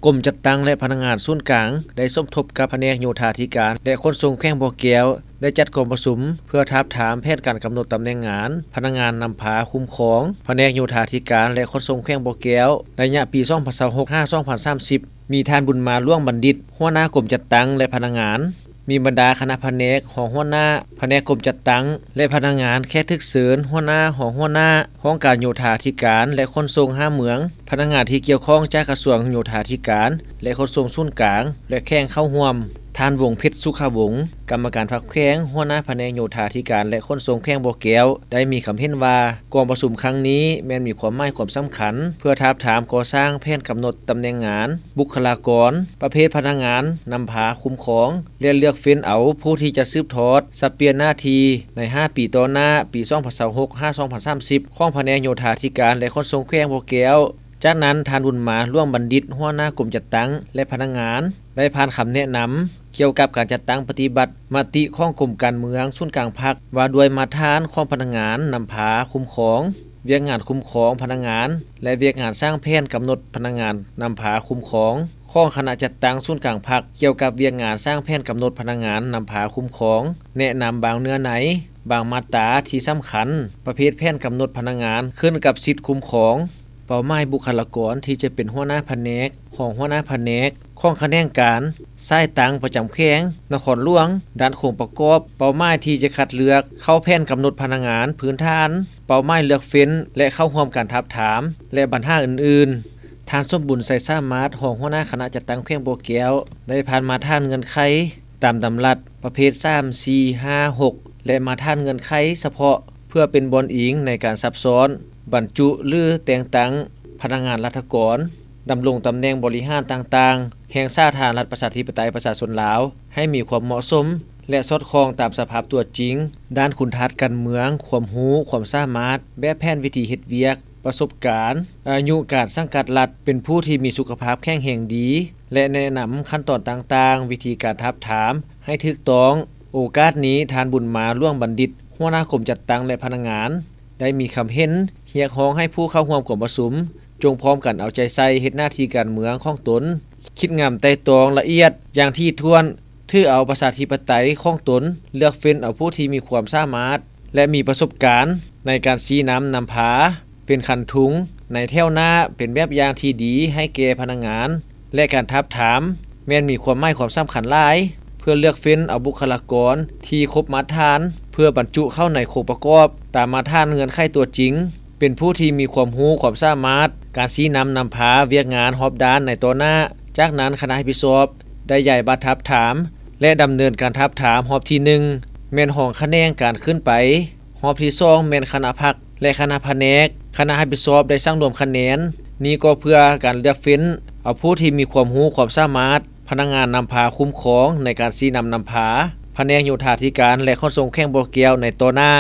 ກົມຈັດຕັ້ງ ແລະ ພະນັກງານສູນກາງ ໄດ້ສົມທົບກັບພະແນກໂຍທາທິການ ແລະ ຂົນສົ່ງແຂວງບໍ່ແກ້ວ ໄດ້ຈັດກອງປະຊຸມເພື່ອທາບທາມແຜນການກຳນົດຕຳແໜ່ງງານພະນັກງານນຳພາຄຸ້ມຄອງ ພະແນກໂຍທາທິການ ແລະ ຂົນສົ່ງແຂວງບໍ່ແກ້ວ ໄລຍະປີສອງພັນຊາວຫົກ ຫາ ສອງພັນສາມສິບ ມີທ່ານ ບຸນມາ ຫຼວງບັນດິດ ຫົວໜ້າກົມຈັດຕັ້ງ ແລະ ພະນັກງານ, ມີບັນດາຄະນະພະແນກ, ຮອງຫົວໜ້າພະແນກກົມຈັດຕັ້ງ ແລະ ພະນັກງານ, ແຂກຖືກເຊີນ, ຫົວໜ້າ, ຮອງຫົວໜ້າຫ້ອງການໂຍທາທິການ ແລະ ຂົນສົ່ງຫ້າເມືອງ, ພະນັກງານທີ່ກ່ຽວຂ້ອງຈາກກະຊວງໂຍທາທິການ ແລະ ຂົນສົ່ງສູນກາງ ແລະ ແຂວງເຂົ້າຮ່ວມ. ທ່ານ ວົງເພັດ ສຸຂະວົງ ກຳມະການພັກແຂວງ, ຫົວໜ້າພະແນກໂຍທາທິການ ແລະ ຂົນສົ່ງແຂວງບໍ່ແກ້ວ ໄດ້ມີຄຳເຫັນວ່າ ກອງປະຊຸມຄັ້ງນີ້ແມ່ນມີຄວາມໝາຍຄວາມສຳຄັນ ເພື່ອທາບທາມກໍ່ສ້າງແຜນກຳນົດຕຳແໜ່ງງານ, ບຸກຄະລາກອນ, ປະເພດພະນັກງານນຳພາຄຸ້ມຄອງ ແລະ ເລືອກເຟ້ນເອົາຜູ້ທີ່ຈະສືບທອດສັບປ່ຽນໜ້າທີ່ໃນຫ້າປີຕໍ່ໜ້າ ປີສອງພັນຊາວຫົກ ຫາ ສອງພັນສາມສິບ ຂອງພະແນກໂຍທາທິການ ແລະ ຂົນສົ່ງແຂວງບໍ່ແກ້ວ. ຈາກນັ້ນ ທ່ານ ບຸນມາ ຫຼວງບັນດິດ ຫົວໜ້າກົມຈັດຕັ້ງ ແລະ ພະນັກງານ ໄດ້ຜ່ານຄຳແນະນຳກ່ຽວກັບການຈັດຕັ້ງປະຕິບັດມະຕິຂອງກົມການເມືອງສູນກາງພັກ ວ່າດ້ວຍມາດຕະຖານຂອງພະນັກງານນຳພາຄຸ້ມຄອງ, ວຽກງານຄຸ້ມຄອງພະນັກງານ ແລະ ວຽກງານສ້າງແຜນກຳນົດພະນັກງານນຳພາຄຸ້ມຄອງ ຂອງຄະນະຈັດຕັ້ງສູນກາງພັກ ກ່ຽວກັບວຽກງານສ້າງແຜນກຳນົດພະນັກງານນຳພາຄຸ້ມຄອງ, ແນະນຳບາງເນື້ອໃນ, ບາງມາດຕາທີ່ສຳຄັນ, ປະເພດແຜນກຳນົດພະນັກງານຂຶ້ນກັບສິດຄຸ້ມຄອງ, ເປົ້າໝາຍບຸກຄະລາກອນທີ່ຈະເປັນຫົວໜ້າພະແນກ, ຮອງຫົວໜ້າພະແນກຂອງຂະແໜງການ, ສາຍຕັ້ງປະຈຳແຂວງ, ນະຄອນຫຼວງ, ດ້ານໂຄງປະກອບ, ເປົ້າໝາຍທີ່ຈະຄັດເລືອກເຂົ້າແຜນກຳນົດພະນັກງານພື້ນຖານ, ເປົ້າໝາຍເລືອກເຟ້ນ ແລະ ເຂົ້າຮ່ວມການທາບທາມ ແລະ ບັນຫາອື່ນໆ. ທ່ານ ສົມບຸນ ໄຊສາມາດ ຮອງຫົວໜ້າຄະນະຈັດຕັ້ງແຂວງບໍ່ແກ້ວ ໄດ້ຜ່ານມາດຕະຖານເງື່ອນໄຂຕາມດຳລັດປະເພດສາມ ສີ່ ຫ້າ ຫົກ ແລະ ມາດຕະຖານເງື່ອນໄຂສະເພາະ ເພື່ອເປັນບ່ອນອີງໃນການຊັບຊ້ອນ, ບັນຈຸ ຫຼື ແຕ່ງຕັ້ງພະນັກງານລັດຖະກອນ ດຳລົງຕຳແໜ່ງບໍລິຫານຕ່າງໆ ແຫ່ງສາທາລະນະລັດ ປະຊາທິປະໄຕ ປະຊາຊົນລາວ ໃຫ້ມີຄວາມເໝາະສົມ ແລະ ສອດຄ່ອງຕາມສະພາບຕົວຈິງ ດ້ານຄຸນທາດການເມືອງ, ຄວາມຮູ້, ຄວາມສາມາດ, ແບບແຜນວິທີເຮັດວຽກ, ປະສົບການ, ອາຍຸການສັງກັດລັດ, ເປັນຜູ້ທີ່ມີສຸຂະພາບແຂງແຮງດີ ແລະ ແນະນຳຂັ້ນຕອນຕ່າງໆ, ວິທີການທາບທາມໃຫ້ຖືກຕ້ອງ. ໂອກາດນີ້, ທ່ານ ບຸນມາ ຫຼວງບັນດິດ ຫົວໜ້າກົມຈັດຕັ້ງ ແລະ ພະນັກງານ ໄດ້ມີຄຳເຫັນຮຽກຮ້ອງໃຫ້ຜູ້ເຂົ້າຮ່ວມກອງປະຊຸມ ຈົ່ງພ້ອມກັນເອົາໃຈໃສ່ເຮັດໜ້າທີ່ການເມືອງຂອງຕົນ, ຄິດງາມໄຕ່ຕອງລະອຽດຢ່າງຖີ່ຖ້ວນ, ຖືເອົາປະຊາທິປະໄຕຂອງຕົນ, ເລືອກເຟ້ນເອົາຜູ້ທີ່ມີຄວາມສາມາດ ແລະ ມີປະສົບການໃນການຊີ້ນຳນຳພາ ເປັນຄັນທຸງໃນແຖວໜ້າ, ເປັນແບບຢ່າງທີ່ດີໃຫ້ແກ່ພະນັກງານ ແລະ ການທາບທາມແມ່ນມີຄວາມໝາຍຄວາມສຳຄັນຫຼາຍ ເພື່ອເລືອກເຟ້ນເອົາບຸກຄະລາກອນທີ່ຄົບມາດຕະຖານ ເພື່ອບັນຈຸເຂົ້າໃນໂຄງປະກອບຕາມມາດຕະຖານເງື່ອນໄຂຕົວຈິງ, ເປັນຜູ້ທີ່ມີຄວາມຮູ້ຄວາມສາມາດ, ການຊີ້ນຳນຳພາວຽກງານຮອບດ້ານໃນຕໍ່ໜ້າ. ຈາກນັ້ນ ຄະນະຮັບຜິດຊອບໄດ້ຢາຍບັດທາບທາມ ແລະ ດຳເນີນການທາບທາມຮອບທີໜຶ່ງ ແມ່ນຮອງຂະແໜງການຂຶ້ນໄປ, ຮອບທີສອງ ແມ່ນຄະນະພັກ ແລະ ຄະນະພະແນກ. ຄະນະຮັບຜິດຊອບໄດ້ສັງລວມຄະແນນນີ້ກໍເພື່ອການເລືອກເຟ້ນເອົາຜູ້ທີ່ມີຄວາມຮູ້ຄວາມສາມາດ, ພະນັກງານນຳພາຄຸ້ມຄອງໃນການຊີ້ນຳນຳພາ, ພະແນກໂຍທາທິການ ແລະ ຂົນສົ່ງແຂວງບໍ່ແກ້ວໃນຕໍ່ໜ້າ.